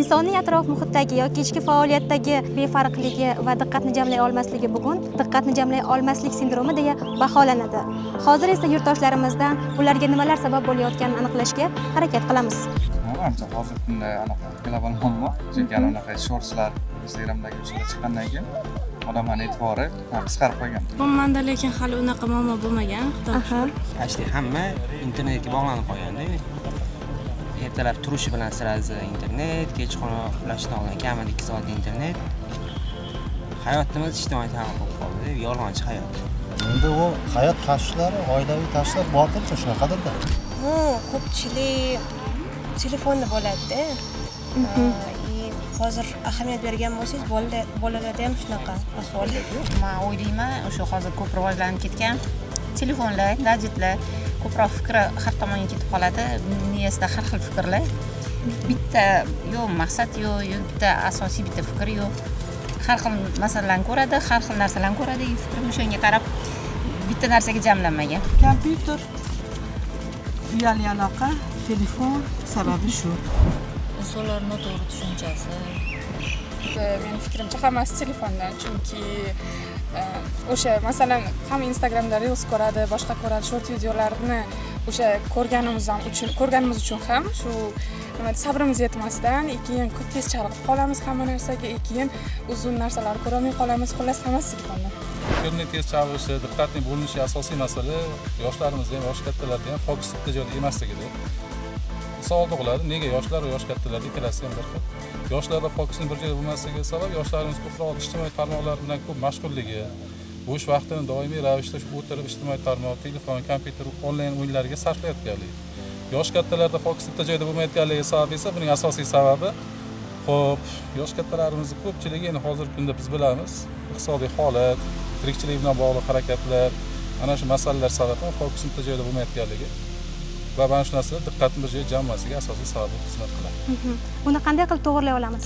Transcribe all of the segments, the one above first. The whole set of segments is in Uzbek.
Insonning atrof muhitdagi yoki ichki faoliyatdagi befarqligi va diqqatni jamlay olmasligi bugun diqqatni jamlay olmaslik sindromi deya baholanadi. Hozir esa yurtdoshlarimizdan ularga nimalar sabab bo'layotganini aniqlashga harakat qilamiz. Manimcha, hozirgi kunda anaqa global muammo, chunki ana unaqa shortslar, Instagramdagi o'shalar chiqqandan keyin odamlarni e'tibori qisqarib qolgan. Manda lekin hali unaqa muammo bo'lmagan, Xudoga shukur. Почти hamma internetga bog'lanib qolganda. Ertalab turishi bilan сразу internet, kechqurun uxlashdan oldin kamida 2 soat internet. Hayotimiz ijtimoiy tarmoq bo'lib qoldi, yolg'onchi hayot. Endi u hayot tashvishlari, oilaviy tashvishlar bordircha, shunaqadirda. Ну, ko'pchilik telefonda bo'ladida. И hozir ahamiyat bergan bo'lsangiz, bolalarda ham shunaqa ahvol. Man o'ylayman, o'sha hozir ko'p rivojlanib ketgan telefonlar, gadjetlar, ko'proq fikri har tomonga ketib qoladi, miyasida har xil fikrlar, bitta yo'q, maqsad yo'q, yo'q, bitta asosiy bitta fikr yo'q. Har xil masalalarni ko'radi, har xil narsalarni ko'radi и fikri o'shanga qarab bitta narsaga jamlanmagan. Kompyuter, uyali aloqa, telefon, sababi shu. Insonlar noto'g'ri tushunchasi. Meni fikrimcha, hammasi telefondan, chunki o'sha, masalan, hamma Instagramda reels ko'radi, boshqa ko'radi, short videolarni o'sha ko'rganimiz uchun ham shu, nima, sabrimiz yetmasdan keyin tez chalg'ib qolamiz hamma narsaga и keyin uzun narsalarni ko'rolmay qolamiz. Xullas, hammasi telefondan. Fikrni tez chalg'ishi, diqqatning bo'linishi asosiy masala yoshlarimizda ham, yosh kattalarda ham fokus bitta joyda emasligida. Savol tug'iladi: nega yoshlar va yosh kattalarda ikkalasi ham bir xil? Yoshlarda fokusni bir joyda bo'lmasligi sabab yoshlarimiz ko'proq ijtimoiy tarmoqlar bilan ko'p mashg'ulligi, bo'sh vaqtini doimiy ravishda shu o'tirib ijtimoiy tarmoq, telefon, kompyuter, onlayn o'yinlarga sarflayotganligi. Yosh kattalarda fokus bitta joyda bo'lmayotganligi sababi esa, buning asosiy sababi, ho'p, yosh kattalarimizni ko'pchiligi endi hozirgi kunda biz bilamiz, iqtisodiy holat, tirikchilik bilan bog'liq harakatlar, ana shu masalalar sababli fokus bitta joyda bo'lmayotganligi va mana shu narsalar diqqatni bir joyga jamlanmasligiga asosiy sabab bo'lib xizmat qiladi. Buni qanday qilib to'g'irlay olamiz?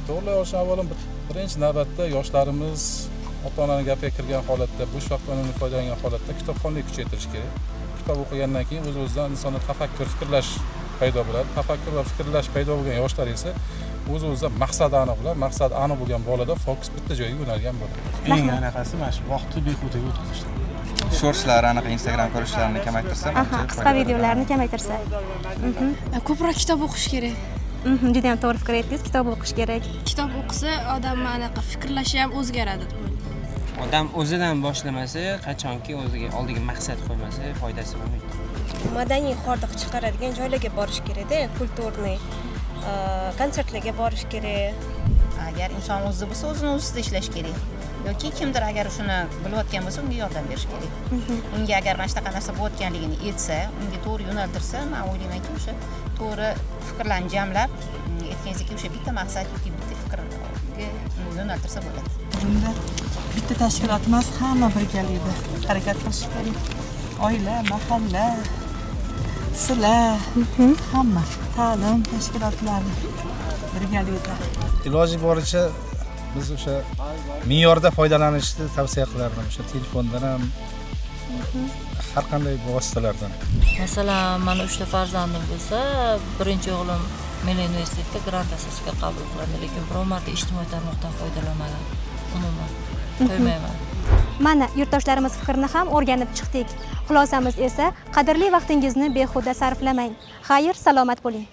To'g'irlay olishni avvalo birinchi navbatda yoshlarimiz ota onani gapiga kirgan holatda, bo'sh vaqtdan unumli foydalangan holatda kitobxonlik kuchaytirish kerak. Kitob o'qigandan keyin o'z o'zidan insonda tafakkur, fikrlash paydo bo'ladi. Tafakkur va fikrlash paydo bo'lgan yoshlar esa o'z o'zidan maqsadi aniq bo'ladi. Maqsadi aniq bo'lgan bolada fokus bitta joyga yo'nalgan bo'ladi. Eng anaqasi mana shu vaqtni behudaga o'tkazish. Shortslar, anaqa Instagram ko'rishlarni kamaytirsa, manimcha, Qisqa foyda beradi. videolarni kamaytirsa. Ko'proq kitob o'qish kerak. Juda ham to'g'ri fikr aytdingiz, kitob o'qish kerak. Kitob o'qisa, odamni anaqa fikrlashi ham o'zgaradi deb o'ylayman. Odam o'zidan boshlamasa, qachonki o'ziga oldiga maqsad qo'ymasa, foydasi bo'lmaydi. Madaniy hordiq chiqaradigan joylarga borish kerakda, культурный konsertlarga borish kerak. Agar inson o'zida bo'lsa, o'zini ustida ishlash kerak yoki kimdir agar shuni bilayotgan bo'lsa, unga yordam berish kerak. Unga agar mana shunaqa narsa bo'layotganligini aytsa, unga to'g'ri yo'naltirsa, man o'ylaymanki, o'sha to'g'ri fikrlarni jamlab, aytganingizdek, o'sha bitta maqsad yoki bitta fikrga yo'naltirsa bo'ladi. Bunda bitta tashkilot emas, hamma birgalikda harakat qilish kerak: oila, mahalla, sizlar, hamma ta'lim tashkilotlari birgalikda. Iloji boricha biz o'sha me'yorda foydalanishni tavsiya qilardim, o'sha telefondan ham, har qanday vositalardan. Masalan, mani uchta farzandim bo'lsa, birinchi o'g'lim Milliy universitetga grant asosida qabul qilindi, lekin biror marta ijtimoiy tarmoqdan foydalanmagan umuman, qo'ymayman. Mana, yurtdoshlarimiz fikrini ham o'rganib chiqdik. Xulosamiz esa, qadrli vaqtingizni behuda sarflamang. Xayr, salomat bo'ling.